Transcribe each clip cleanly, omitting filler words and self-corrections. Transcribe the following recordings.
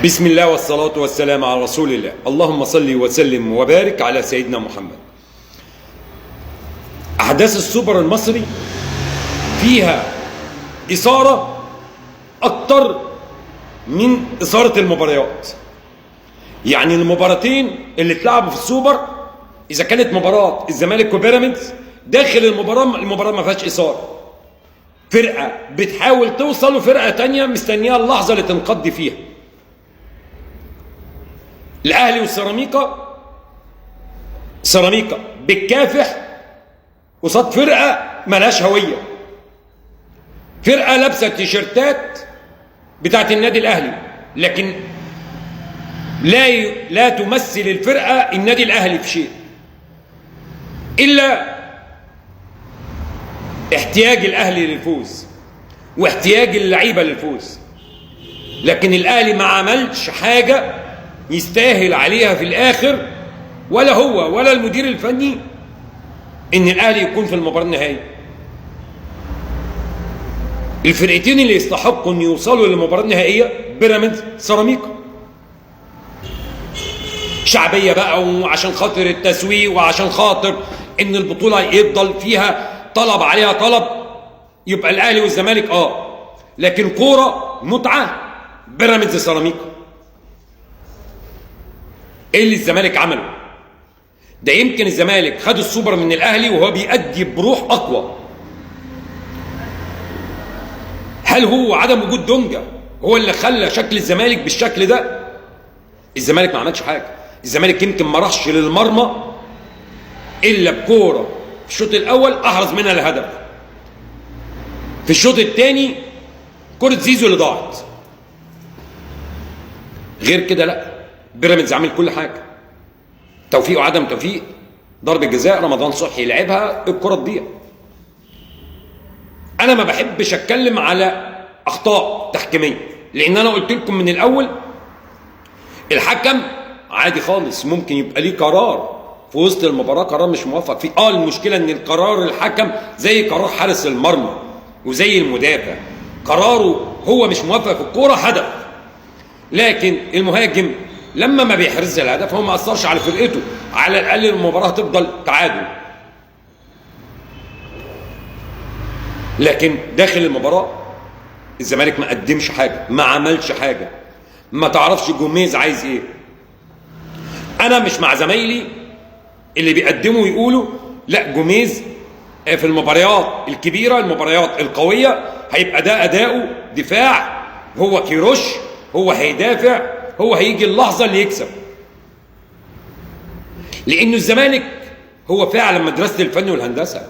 بسم الله والصلاة والسلام على رسول الله، اللهم صل وسلم وبارك على سيدنا محمد. أحداث السوبر المصري فيها إثارة أكتر من إثارة المباريات. يعني المباراتين اللي اتلعبوا في السوبر، إذا كانت مباراة الزمالك وبيراميدز، داخل المباراة ما فيهاش إثارة. فرقة بتحاول توصل وفرقة تانية مستنية اللحظة اللي تنقض فيها. الاهلي والسيراميكا، سيراميكا بتكافح قصاد فرقه ملهاش هوية، فرقه لابسه تيشيرتات بتاعت النادي الاهلي، لكن لا تمثل الفرقة النادي الاهلي في شيء الا احتياج الاهلي للفوز واحتياج اللعيبة للفوز. لكن الاهلي ما عملش حاجة يستاهل عليها في الاخر، ولا هو ولا المدير الفني، ان الاهلي يكون في المباراة النهائية. الفرقتين اللي يستحقوا ان يوصلوا للمباراة النهائية بيراميدز، سيراميكا. شعبية بقى، وعشان خاطر التسويق، وعشان خاطر ان البطولة يفضل فيها طلب عليها طلب، يبقى الاهلي والزمالك لكن كورة متعه بيراميدز سيراميكا. ايه اللي الزمالك عمله؟ ده يمكن الزمالك خد السوبر من الاهلي وهو بيأدي بروح اقوى. هل هو عدم وجود دونجا هو اللي خلى شكل الزمالك بالشكل ده؟ الزمالك ما عملش حاجة. الزمالك يمكن ما راحش للمرمى الا بكوره في الشوط الاول احرز منها الهدف. في الشوط الثاني كره زيزو اللي ضاعت. غير كده لا، بيراميدز عامل كل حاجة. توفيق وعدم توفيق، ضربه جزاء رمضان صبحي لعبها، الكره تضيع. انا ما بحبش اتكلم على اخطاء تحكيميه، لان انا قلت لكم من الاول الحكم عادي خالص ممكن يبقى ليه قرار في وسط المباراة، قرار مش موفق فيه. المشكلة ان القرار الحكم زي قرار حارس المرمى وزي المدافع، قراره هو مش موفق في الكورة هدف، لكن المهاجم لما ما بيحرزش الهدف هو ما اثرش على فرقته، على الاقل المباراة هتفضل تعادل. لكن داخل المباراة الزمالك ما قدمش حاجة، ما عملش حاجة، ما تعرفش جوميز عايز ايه. انا مش مع زمايلي اللي بيقدموا يقولوا لا جوميز في المباريات الكبيرة، المباريات القوية هيبقى ده اداؤه دفاع، هو كيروش، هو هيدافع، هو هيجي اللحظة اللي يكسب. لأنه الزمالك هو فعلا مدرسة الفن والهندسة.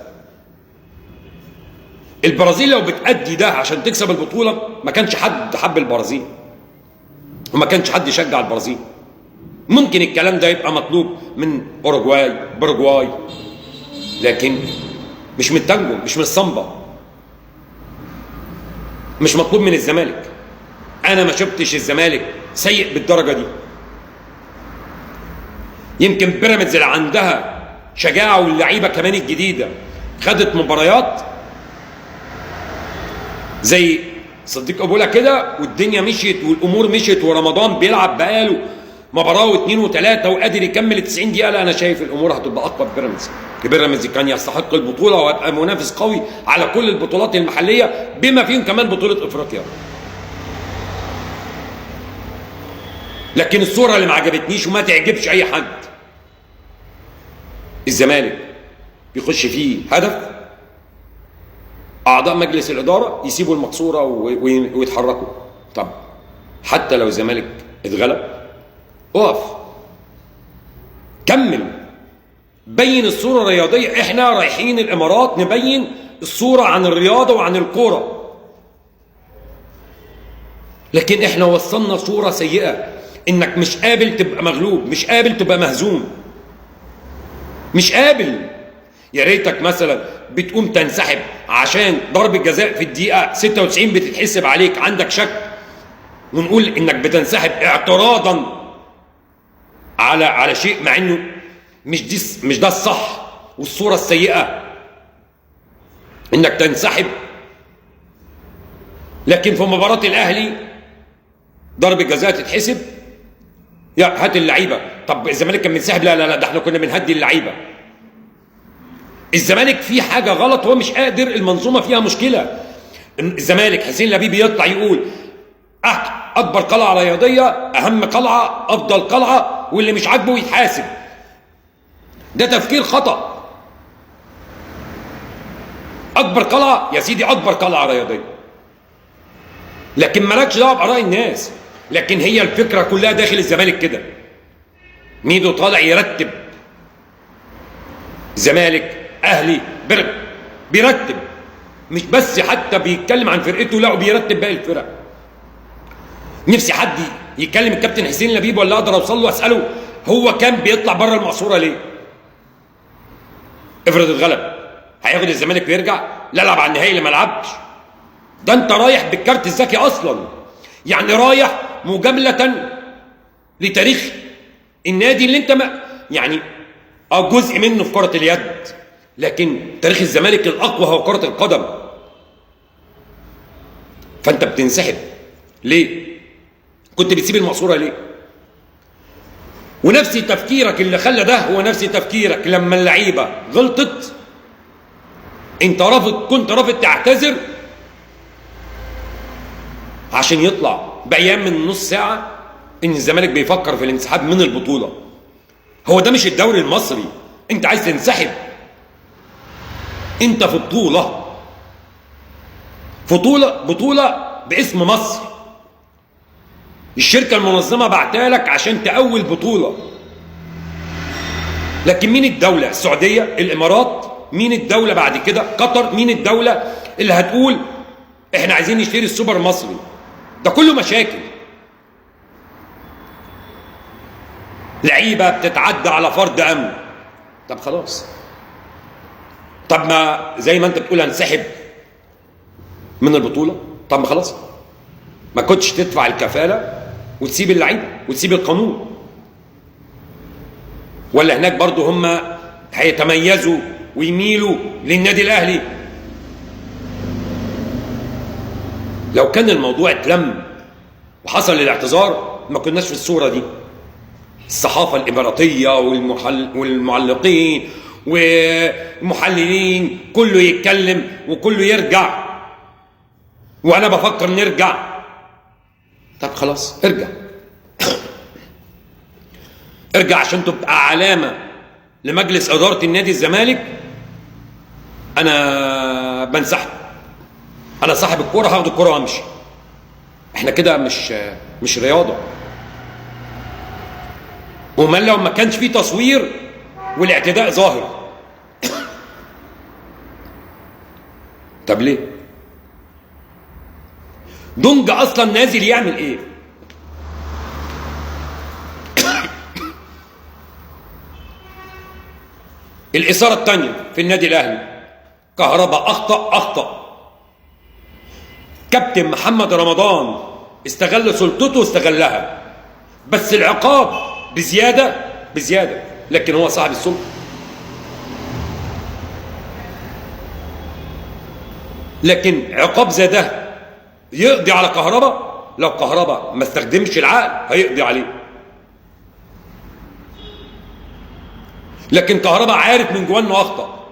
البرازيل لو بتأدي ده عشان تكسب البطولة ما كانش حد حب البرازيل، وما كانش حد يشجع البرازيل. ممكن الكلام ده يبقى مطلوب من أوروجواي، باراجواي، لكن مش من التانجو، مش من السامبا، مش مطلوب من الزمالك. أنا ما شفتش الزمالك سيء بالدرجة دي. يمكن بيراميدز اللي عندها شجاعة واللعيبة كمان الجديدة خدت مباريات زي صديق أبولا كده، والدنيا مشيت والأمور مشيت، ورمضان بيلعب بقاله مباراة واثنين وثلاثة وقادر يكمل 90 دقيقة. لا، أنا شايف الأمور هتبقى أقوى ببيراميدز. بيراميدز كان يستحق البطولة وهيبقى منافس قوي على كل البطولات المحلية بما فيهم كمان بطولة إفريقيا. لكن الصورة اللي ما عجبتنيش وما تعجبش أي حد، الزمالك بيخش فيه هدف، أعضاء مجلس الإدارة يسيبوا المقصورة ويتحركوا. طب حتى لو الزمالك اتغلب، اقف، كمل، بين الصورة الرياضية. احنا رايحين الإمارات نبين الصورة عن الرياضة وعن الكورة، لكن احنا وصلنا صورة سيئة، انك مش قابل تبقى مغلوب، مش قابل تبقى مهزوم، مش قابل. يا ريتك مثلا بتقوم تنسحب عشان ضربة جزاء في الدقيقة 96 بتتحسب عليك، عندك شك، ونقول انك بتنسحب اعتراضا على شيء، مع انه مش ده الصح. والصورة السيئة انك تنسحب. لكن في مباراة الاهلي ضربه جزاء تتحسب، يا هات اللعيبة. طب الزمالك كان منسحب؟ لا لا لا، ده احنا كنا بنهدي اللعيبة. الزمالك فيه حاجة غلط، هو مش قادر، المنظومة فيها مشكلة. الزمالك حسين لبيب يطلع يقول اكبر قلعه رياضية، اهم قلعه، افضل قلعه، واللي مش عاجبه يتحاسب. ده تفكير خطأ. اكبر قلعه يا سيدي، اكبر قلعه رياضية، لكن مالكش دعوه باراء الناس. لكن هي الفكرة كلها داخل الزمالك كده. ميدو طالع يرتب زمالك اهلي بيرتب، مش بس حتى بيتكلم عن فرقته، لا وبيرتب باقي الفرق. نفسي حد يتكلم الكابتن حسين لبيب، ولا اقدر اوصل له اساله هو كان بيطلع بره المقصورة ليه؟ افرض اتغلب، هياخد الزمالك ويرجع؟ لا، العب على النهائي اللي ما لعبش. ده انت رايح بالكارت الذكي اصلا، يعني رايح مجاملة لتاريخ النادي اللي انت ما يعني جزء منه في كره اليد، لكن تاريخ الزمالك الاقوى هو كره القدم. فانت بتنسحب ليه؟ كنت بتسيب المقصورة ليه؟ ونفس تفكيرك اللي خلى ده هو نفس تفكيرك لما اللعيبة غلطت، انت رافض، كنت رافض تعتذر عشان يطلع بأيام من نص ساعة ان الزمالك بيفكر في الانسحاب من البطولة. هو ده مش الدوري المصري، انت عايز تنسحب، انت في بطوله، بطوله باسم مصر، الشركة المنظمة بعتالك عشان تأول بطوله. لكن مين الدولة؟ السعودية، الامارات، مين الدولة بعد كده؟ قطر. مين الدولة اللي هتقول احنا عايزين نشتري السوبر المصري؟ ده كله مشاكل. لعيبة بتتعدى على فرد امن. طب خلاص، طب ما زي ما انت بتقول هنسحب من البطولة، طب ما خلاص، ما كنتش تدفع الكفاله وتسيب اللعيبة وتسيب القانون. ولا هناك برضو هم هيتميزوا ويميلوا للنادي الاهلي؟ لو كان الموضوع اتلم وحصل الاعتذار ما كناش في الصورة دي. الصحافة الاماراتية والمعلقين والمحللين كله يتكلم وكله يرجع، وانا بفكر نرجع. طب خلاص ارجع، ارجع عشان تبقى علامة لمجلس ادارة النادي الزمالك. انا بنسحب، انا صاحب الكورة، هاخد الكورة وامشي. احنا كده مش رياضة. ومال لو ما كانش فيه تصوير والاعتداء ظاهر؟ طب ليه دونج اصلا نازل يعمل ايه؟ الاثارة الثانية في النادي الاهلي، كهربا اخطا. كابتن محمد رمضان استغل سلطته واستغلها، بس العقاب بزيادة، لكن هو صاحب السلطة. لكن عقاب زي ده يقضي على كهربا. لو كهربا ما استخدمش العقل هيقضي عليه. لكن كهربا عارف من جواه انه اخطا.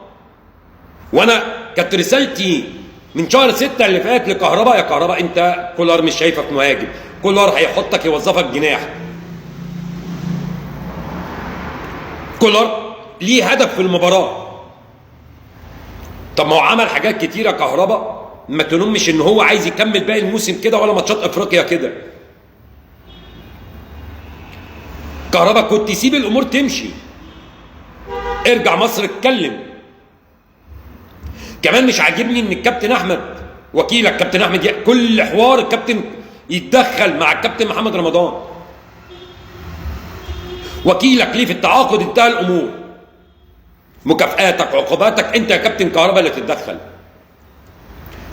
وانا كانت رسالتي من شهر 6 اللي فات لكهربا، يا كهربا انت كولر مش شايفك مهاجم، كولر هيحطك يوظفك جناح. كولر ليه هدف في المباراة. طب ما هو عمل حاجات كتيرة كهربا، ما تنمش ان هو عايز يكمل باقي الموسم كده ولا ماتشات افريقيا كده. كهربا كنت سيب الامور تمشي، ارجع مصر اتكلم. كمان مش عاجبني ان الكابتن احمد وكيلك كابتن احمد كل حوار الكابتن يتدخل مع الكابتن محمد رمضان. وكيلك ليه في التعاقد؟ انتهى الامور، مكافآتك عقوباتك انت يا كابتن كهربا اللي تتدخل.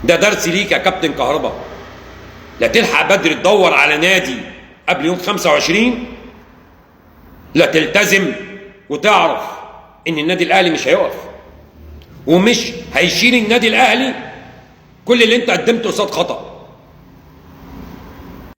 ده درس ليك يا كابتن كهربا، لا تلحق بدري تدور على نادي قبل يوم 25، لا تلتزم وتعرف ان النادي الاهلي مش هيقف ومش هيشيل النادي الاهلي كل اللي انت قدمته قصاد خطأ.